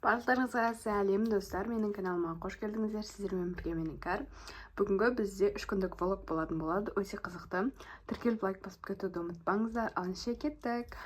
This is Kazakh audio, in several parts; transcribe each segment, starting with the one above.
Барлықтарыңызға сәлем, достар! Менің каналыма қош келдіңіздер. Сіздермен бірге мен, Іңкәр. Бүгінгі бізде 3 күндік влог болатын болады, өте қызықты. Тіркеліп, лайк басып кетуді ұмытпаңыздар. Ал ендеше кеттік.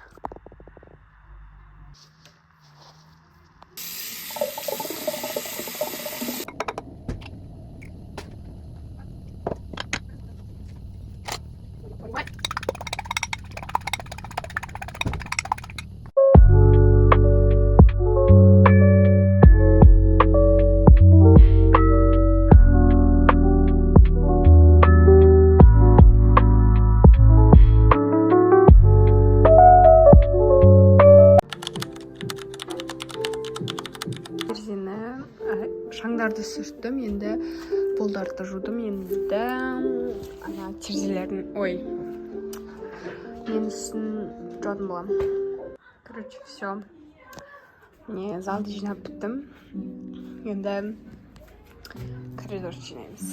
Терезені, шаңдарды сүрттім, енді полдарды жудым, енді ана терезелердің, ой, ненің үстін жуатын боламын. Короче, все, міне, залды жинап біттім, енді коридорды жинаймыз.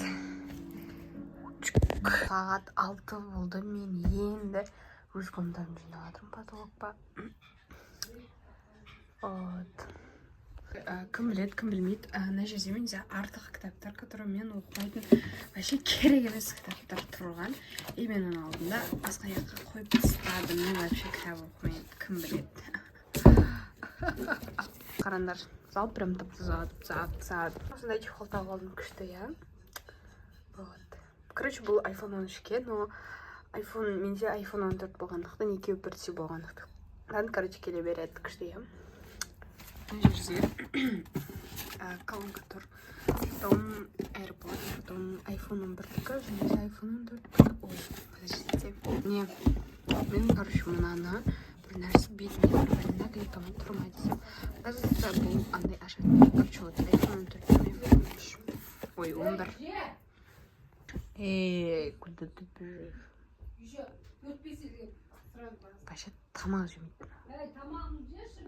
Сағат 6 болды, мен енді өз комнатамды жинап жатырмын, потолок па. Вот. Кім біледі, кім білмейді, мына жерде менде артық кітаптар, которые мен оқымайтын, вообще керек емес кітаптар тұрған, и мен оның алдында басқа жаққа қойып тастадым. Мен вообще кітап оқымаймын, кім біледі. Қараңдар, зал прям тап таза, тап таза. Осындай чехол тауып алдым, күшті, иә. Вот, короче, бұл iPhone 13-ке, но iPhone менде iPhone 14 болғандықтан, екеуі бірдей болғандықтан, короче, келе береді. Күшті, иә. Мына жерде колонка тұр, потом AirPods, потом iPhone 11-дікі және де iPhone 14-дікі. Ой, подождите, не, мен, короче, мынаны бір нәрсе, бетіме бір наклейка ма тұр ма десем, оказывается, бұл андай ашатын. Короче, вот iPhone 14 пен iPhone 13, ой, 11. Эй, куда ты бежишь? Вообще тамақ жемейді.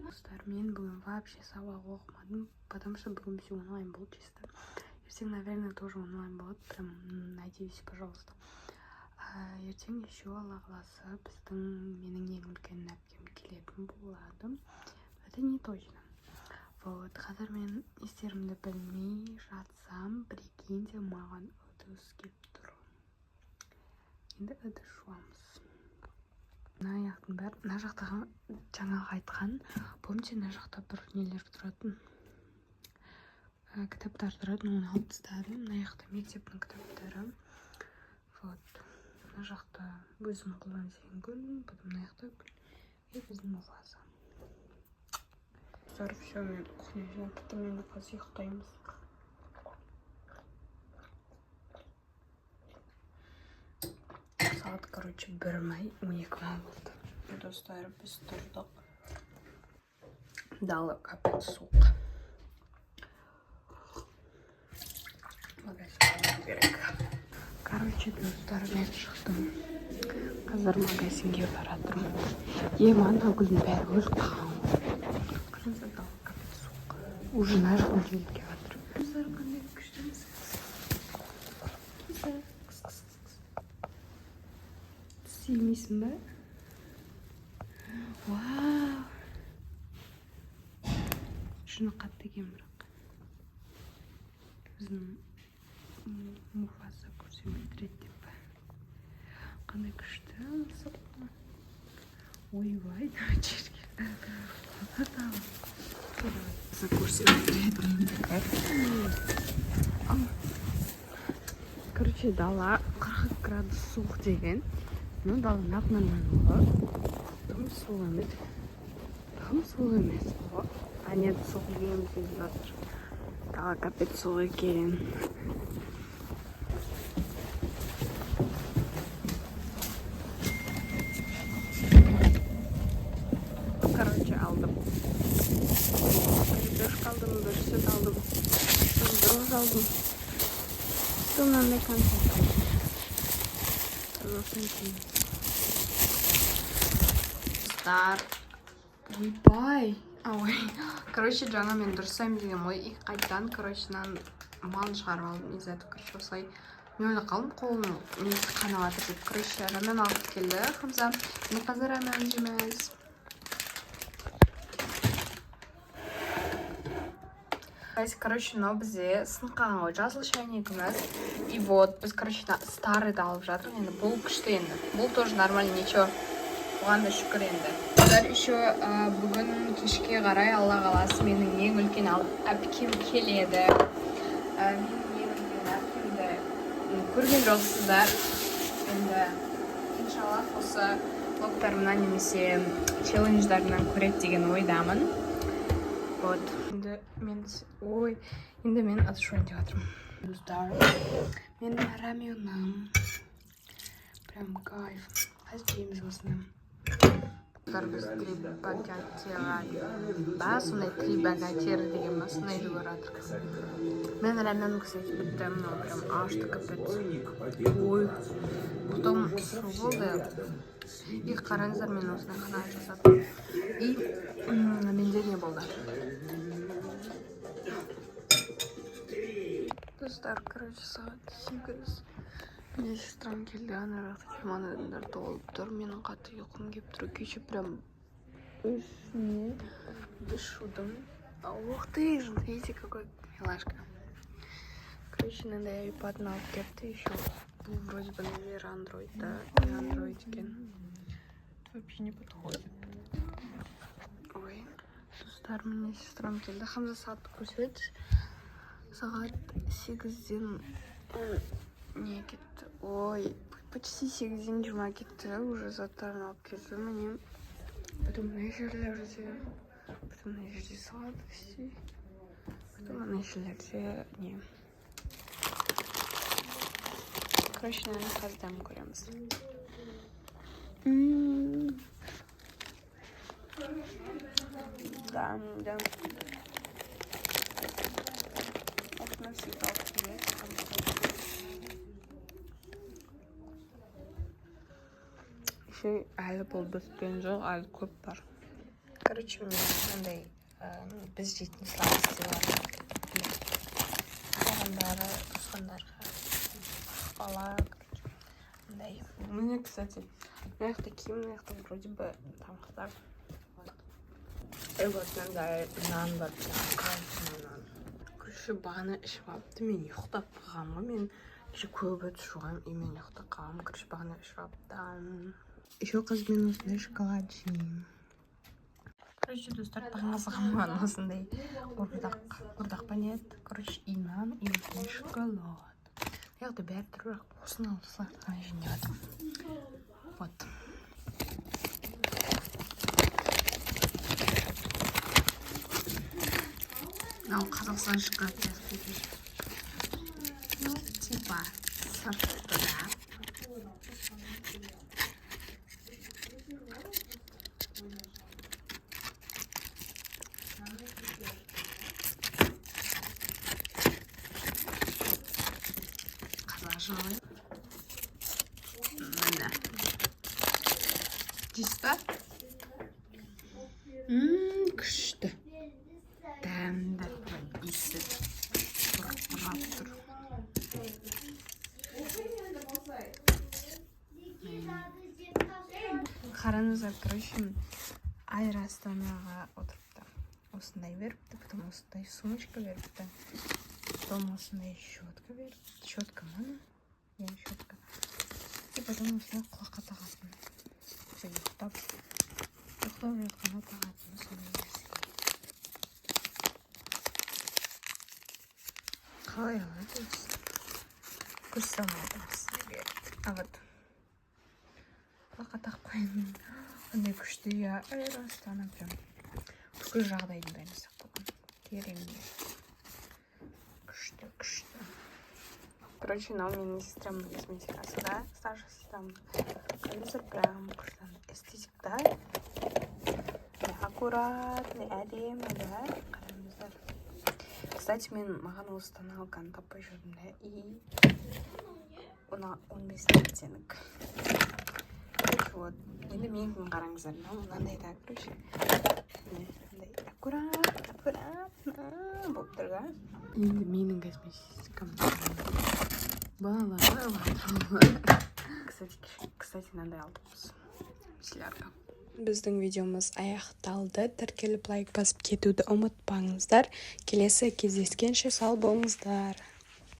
Достар, мен бүгін вообще сабақ оқымадым, потому что бүгін бізде онлайн болды чисто. Ертең, наверное, тоже онлайн болады, прям надеюсь, пожалуйста. Ертең еще, Алла қаласа, біздің, менің ең үлкен әпкем келетін болады, это не точно. Вот қазір мен не істерімді білмей жатсам, прикиньте, маған ыдыс келіп тұр. Енді ыдыс жуамыз. Мына аяқтың бәрі, мына жақтағы жаңағы айтқан, помните, мына жақта бір нелер тұратын, кітаптар тұратын, оны алып тастадым. Мына жақта мектептің кітаптары. Вот мына жақта өзім қолдан істеген гүл, потом мына жақта гүл и біздің ваза. Достар, все, мен кухня жинап біттім, енді қазір ұйықтаймыз. Сағат, короче, 1 ма, 12 ма болды. Достар, біз тұрдық, дала капец суық. Магазинге бару керек. Короче, достар, мен шықтым, қазір магазинге бара жатырмын. Е, ана гүлдің бәрі өліп қалған ғой. Қараңыздар, дала капец суық, уже мына жақтан желіп келіп жатыр. Достар, қандай күшті мысық! Кис, кис, кис. Сүймейсің ба? Вау, жүні қатты екен, бірақ біздің Муфаса көрсем өлтіреді деп. Қандай күшті мысық! Ойбай, мына жерге көрсе өлтіреді. Короче, дала 40 градус суық деген, но дала нақ нормально ғой, тым суық емес, тым суық емес қой. А, нет, суық екенін сезіп жатыр. Дала капец суық екен. Короче, алдым лепешка, алдым бір сүт, алдым бір алдым, потом мынандай конфет алдым. Осыны жейміз. Достар, ойбай, ой, короче, жаңа мен дұрыстаймын деген ғой, и қайтадан, короче, мынаның малын шығарып алдым из-за этого. Короче, осылай мен ойлап қалдым, қолым несі қанап жатыр деп. Короче, рамен алып келді Хамза, енді қазір рамен жейміз. Короче, мынау бізде сынып қалған ғой жасыл шайнегіміз. И вот, біз, короче, старый ды алып жатырмыз. Енді бұл күшті енді. Бұл тоже нормально, ничего. Оған да шүкір енді. Достар, еще бүгін кешке қарай, Алла қаласа, менің ең үлкен әпкем келеді. Менің ең үлкен әпкемді көрген жоқсыздар. Енді иншаллах, осы влогтарымнан немесе челлендждарымнан көреді деген ойдамын. Вот. Енді мен, ой, енді мен ыдыс жуайын деп жатырмын. Достар, менің раменім. Прям кайф. Қазір жейміз осыны. Достар, біз «Три богатыря» ба, сондай, «Три богатыря» деген ба, сондайды көріп жатырмыз. Мен раменім, кстати, бітті. Мынау прям ашты, капец. Ой, потом су болды. И қараңыздар, мен осындай қана жасадым. И менде не болды? Достар, короче, сағат 8. Менің сестрам келді, ана жақта чемодандар толып тұр. Менің қатты ұйқым келіп тұр. Кеше прям үстіне ыдыс жудым. Ух ты, смотрите, какой милашка. Короче, мынандай айпадын алып келіпті еще. Бұл вроде бы, наверное, Android, да? Не Android екен. Это вообще не подходит. Ой. Достар, міне, сестрам келді. Хамза, сағатты көрсетші. Сағат 8-ден не кетті? Ой, почти 8-ден 20 кетті. Уже заттарын алып келді. Міне. Потом мына жерлерде, потом мына жерде сладости. Потом ана жерлерде не. Короче, наверное, қазір дәмін көреміз. Дәмді. Осыны всегда алып келеді. Еще әлі бұл біткен жоқ, әлі көп бар. Короче, міне, мынандай біз жейтін сладости бар. Туғандары, туысқандарға бала, короче, мындай. Міне, кстати, мына жақта киім, мына жақта вроде бы тамақтар. И вот мынандай нан бар, прям кайф нан. Короче, бағана ішіп алыпты, мен ұйықтап қалғанмын ғой. Мен кеше көп ыдыс жуғанмын, и мен ұйықтап қалғанмын. Короче, бағана ішіп алыпты. Еще қазір мен осындай шоколад жеймін. Короче, достар, таңғы асқа маған осындай қуырдақ, қуырдақ па, не еді, короче, и нан, и осындай шоколад. Мына жақта бәрі тұр, бірақ осыны алып, осыларды ғана жейін деп жатырмын. Вот. Мынау Қазақстан шоколад сияқты екен. Ну, типа, сырты да. Қазақша ғой. Міне. Жейсіз ба? Күшті. Дәмді. Прям иісі бұрқырап тұр. Қараңыздар, короче, Эйр Астанаға отырыпты. Осындай беріпті, потом осындай сумочка беріпті. Потом осындай щетка беріпті. Щетка ма? Иә, щетка. И потом осындай құлаққа тағатын. Сол ұйықтап жатқанда тағатын сондай нәрсе. Қалай алады өзі? Көрсете алмадым сіздерге. А вот. Құлаққа тағып қояйын. Қандай күшті, иә, Эйр Астана прям бүкіл жағдайдың бәрін жасап қойған. Керемет. Күшті, күшті. Короче, мынау менің сестрамның косметикасы да, старший сестрамның. Қараңыздар, прям күшті эстетик да. Аккуратный, әдемі да. Қараңыздар. Кстати, мен маған осы тоналканы таппай жүрдім да. И она 15 оттенок. Короче, вот. Енді менікін қараңыздар. Мынау мынандай да, короче. Міне, мынандай аккурат, аккуратно болып тұр да. Енді менің косметикам. Бала. Кстати, мынандай алдық біз. Мицеллярка. Біздің видеомыз аяқталды. Тіркеліп, лайк басып кетуді ұмытпаңыздар. Келесі кездескенше сау болыңыздар.